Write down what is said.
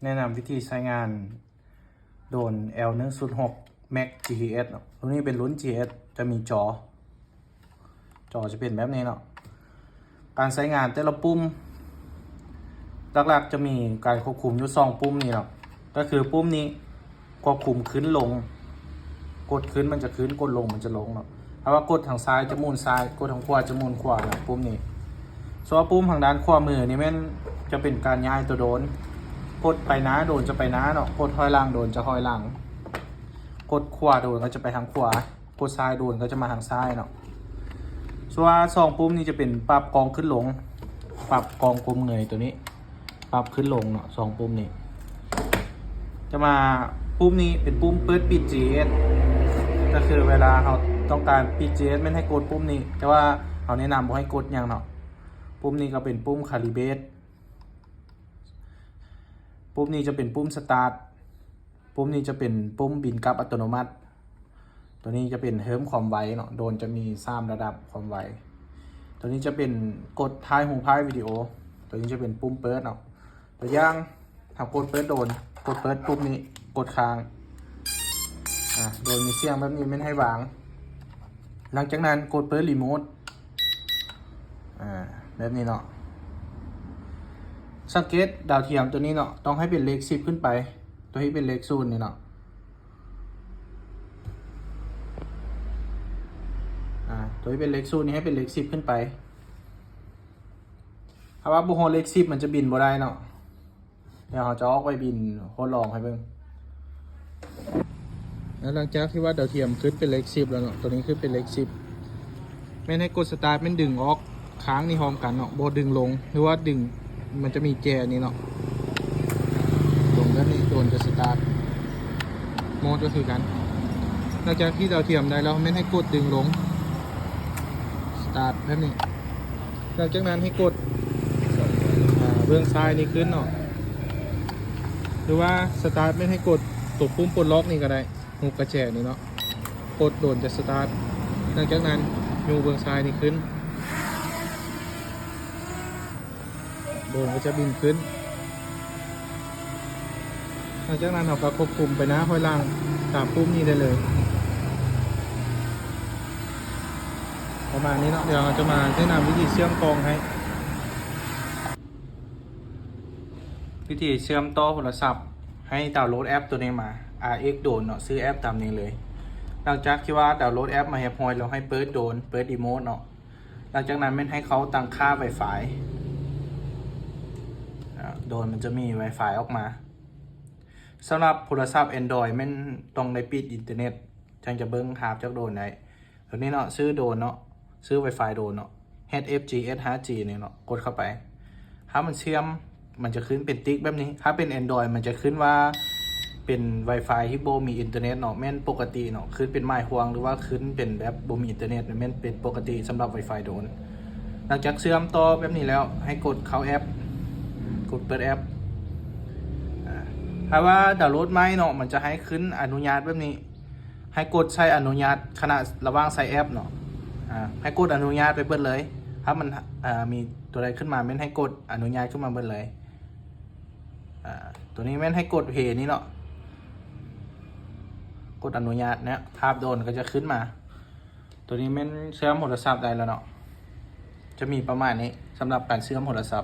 ແນະນຳວິທີໃຊ້ງານໂດຣນ L ໜຶ່ງສູນຫົກ Max ຈີທີເອັສເນາະ. ໂຕນີ້ເປັນລຸ້ນ ຈີທີເອັສ ຈະມີຈໍ ຈໍຈະເປັນແບບນີ້ເນາະ. ການໃຊ້ງານແຕ່ລະປຸ່ມ ຫຼັກໆຈະມີການຄວບຄຸມຢູ່ສອງປຸ່ມນີ້ເນາະ, ກໍຄືປຸ່ມນີ້ຄວບຄຸມຂຶ້ນລົງ, ກົດຂຶ້ນມັນຈະຂຶ້ນ, ກົດລົງມັນຈະລົງເນາະ. ຖ້າວ່າກົດທາງຊ້າຍຈະໝູນຊ້າຍ, ກົດທາງຂວາຈະໝູນຂວາເນາະ, ປຸ່ມນີ້. ສ່ວນປຸ່ມທາງດ້ານຂວາມືນີ້ແມ່ນຈະເປັນການຍ້າຍຕົວໂດຣນ, ກົດໄປໜ້າໂດຣນຈະໄປໜ້າເນາະ, ກົດຖອຍຫຼັງໂດຣນຈະຖອຍຫຼັງ, ກົດຂວາໂດຣນກໍຈະໄປທາງຂວາ, ກົດຊ້າຍໂດຣນກໍຈະມາທາງຊ້າຍເນາະ. ສ່ວນສອງປຸ່ມນີ້ຈະເປັນປັບກ້ອງຂຶ້ນລົງ, ປັບກ້ອງກົ້ມເງີຍໂຕນີ້. ປັບຂຶ້ນລົງເນາະ, ສອງປຸ່ມນີ້ຈະມາ, ປຸ່ມນີ້ເປັນປຸ່ມເປີດປິດ ຈີເອັສ ກໍຄືເວລາເຮົາຕ້ອງການປິດ ຈີເອັສ ແມ່ນໃຫ້ກົດປຸ່ມນີ້, ແຕ່ວ່າເຮົາແນະນຳບໍ່ໃຫ້ກົດຫຍັງເນາະ. ປຸ່ມນີ້ກໍເປັນປຸ່ມ Calibrate, ປຸ່ມນີ້ຈະເປັນປຸ່ມ Start, ປຸ່ມນີ້ຈະເປັນປຸ່ມບິນກັບອັດຕະໂນມັດ. ໂຕນີ້ຈະເປັນເພີ່ມຄວາມໄວເນາະ, ໂດຣນຈະມີສາມລະດັບຄວາມໄວ. ໂຕນີ້ຈະເປັນກົດຖ່າຍຮູບຖ່າຍວິດີໂອ, ໂຕນີ້ຈະເປັນປຸ່ມເປີດເນາະ. ຕົວຢ່າງ ເຮົາກົດເປີດໂດຣນ, ກົດເປີດປຸ່ມນີ້, ກົດຄ້າງ, ອາ ໂດຣນມີສຽງແບບນີ້ແມ່ນໃຫ້ວາງ. ຫຼັງຈາກນັ້ນກົດເປີດຣີໂມດ, ອາ ແບບນີ້ເນາະ. ສັງເກດດາວທຽມໂຕນີ້ເນາະ, ຕ້ອງໃຫ້ເປັນເລກສິບຂຶ້ນໄປ, ໂຕທີ່ເປັນເລກສູນນີ້ເນາະ. ອາ ໂຕທີ່ເປັນເລກສູນນີ້ໃຫ້ເປັນເລກສິບຂຶ້ນໄປ. ຖ້າວ່າບໍ່ຮອດເລກສິບມັນຈະບິນບໍ່ໄດ້ເນາະ. ດຽວເຮົາຈະອອກໄປບິນທົດລອງໃຫ້ເບິ່ງ. ແລ້ວຫຼັງຈາກທີ່ວ່າດາວທຽມຂຶ້ນເປັນເລກສິບແລ້ວເນາະ, ໂຕນີ້ຂຶ້ນເປັນເລກສິບ, ແມ່ນໃຫ້ກົດສະຕາດ, ແມ່ນດຶງອອກ ຄ້າງນີ້ພ້ອມກັນເນາະ, ບໍ່ດຶງລົງ ຫຼືວ່າດຶງ, ມັນຈະມີແຈນີ້ເນາະ, ລົງແບບນີ້ ໂດຣນຈະສະຕາດ, ໂໝດກໍຄືກັນ. ຫຼັງຈາກທີ່ດາວທຽມໄດ້ແລ້ວ ແມ່ນໃຫ້ກົດດຶງລົງ ສະຕາດແບບນີ້. ຫຼັງຈາກນັ້ນໃຫ້ກົດ ອາ ເບື້ອງຊ້າຍນີ້ຂຶ້ນເນາະ, ຫຼືວ່າສະຕາດແມ່ນໃຫ້ກົດຕົວປຸ່ມປົດລັອກນີ້ກໍໄດ້. ຮູບກະແຈນີ້ເນາະ, ກົດໂດຣນຈະສະຕາດ. ຫຼັງຈາກນັ້ນຍູ້ເບື້ອງຊ້າຍນີ້ຂຶ້ນ, ໂດຣນກໍຈະບິນຂຶ້ນ. ຫຼັງຈາກນັ້ນເຮົາກໍຄວບຄຸມໄປໜ້າຖອຍຫຼັງຕາມປຸ່ມນີ້ໄດ້ເລີຍ. ປະມານນີ້ເນາະ, ດຽວເຮົາຈະມາແນະນຳວິທີເຊື່ອມກ້ອງໃຫ້. ວິທີເຊື່ອມຕໍ່ໂທລະສັບ, ໃຫ້ດາວໂຫຼດແອັບໂຕນີ້ມາ, ອາ ເອັກ ໂດຣນເນາະ, ຊື່ແອັບຕາມນີ້ເລີຍ. ຫຼັງຈາກທີ່ວ່າດາວໂຫຼດແອັບມາຮຽບຮ້ອຍແລ້ວ, ໃຫ້ເປີດໂດຣນ, ເປີດຣີໂມດເນາະ. ຫຼັງຈາກນັ້ນແມ່ນໃຫ້ເຂົ້າຕັ້ງຄ່າ Wi-Fi, ອາ ໂດຣນມັນຈະມີ Wi-Fi ອອກມາ. ສຳລັບໂທລະສັບ Android ແມ່ນຕ້ອງໄດ້ປິດອິນເຕີເນັດ ຈັ່ງຈະເບິ່ງພາບຈາກໂດຣນໄດ້. ໂຕນີ້ເນາະ, ຊື່ໂດຣນເນາະ, ຊື່ Wi-Fi ໂດຣນເນາະ, ເອັດເອັຟຈີເອັດຫ້າຈີ ນີ້ເນາະ, ກົດເຂົ້າໄປ. ຖ້າມັນເຊື່ອມ ມັນຈະຂຶ້ນເປັນຕິກແບບນີ້. ຖ້າເປັນ Android ມັນຈະຂຶ້ນວ່າເປັນ Wi-Fi ທີ່ບໍ່ມີອິນເຕີເນັດເນາະ, ແມ່ນປົກກະຕິເນາະ, ຂຶ້ນເປັນໝາຍຫ່ວງ ຫຼືວ່າຂຶ້ນເປັນແບບບໍ່ມີອິນເຕີເນັດ, ແມ່ນເປັນປົກກະຕິສຳລັບ Wi-Fi ໂດຣນ. ຫຼັງຈາກເຊື່ອມຕໍ່ແບບນີ້ແລ້ວ, ໃຫ້ກົດເຂົ້າແອັບ, ກົດເປີດແອັບ. ອາ ຖ້າວ່າດາວໂຫຼດໃໝ່ເນາະ, ມັນຈະໃຫ້ຂຶ້ນອະນຸຍາດແບບນີ້. ໃຫ້ກົດໃສ່ອະນຸຍາດຂະນະລະຫວ່າງໃຊ້ແອັບເນາະ, ອາ ໃຫ້ກົດອະນຸຍາດໄປເບິດເລີຍ. ຖ້າມັນ ອາ ມີຕົວໃດຂຶ້ນມາ ແມ່ນໃຫ້ກົດອະນຸຍາດຂຶ້ນມາເບິດເລີຍ. ອາ ຕົວນີ້ແມ່ນໃຫ້ກົດເພນີ້ເນາະ, ກົດອະນຸຍາດເນຍ, ພາບໂດຣນກໍຈະຂຶ້ນມາ. ຕົວນີ້ແມ່ນເຊື່ອມໂທລະສັບໄດ້ແລ້ວເນາະ, ຈະມີປະມານນີ້ສຳລັບການເຊື່ອມໂທລະສັບ.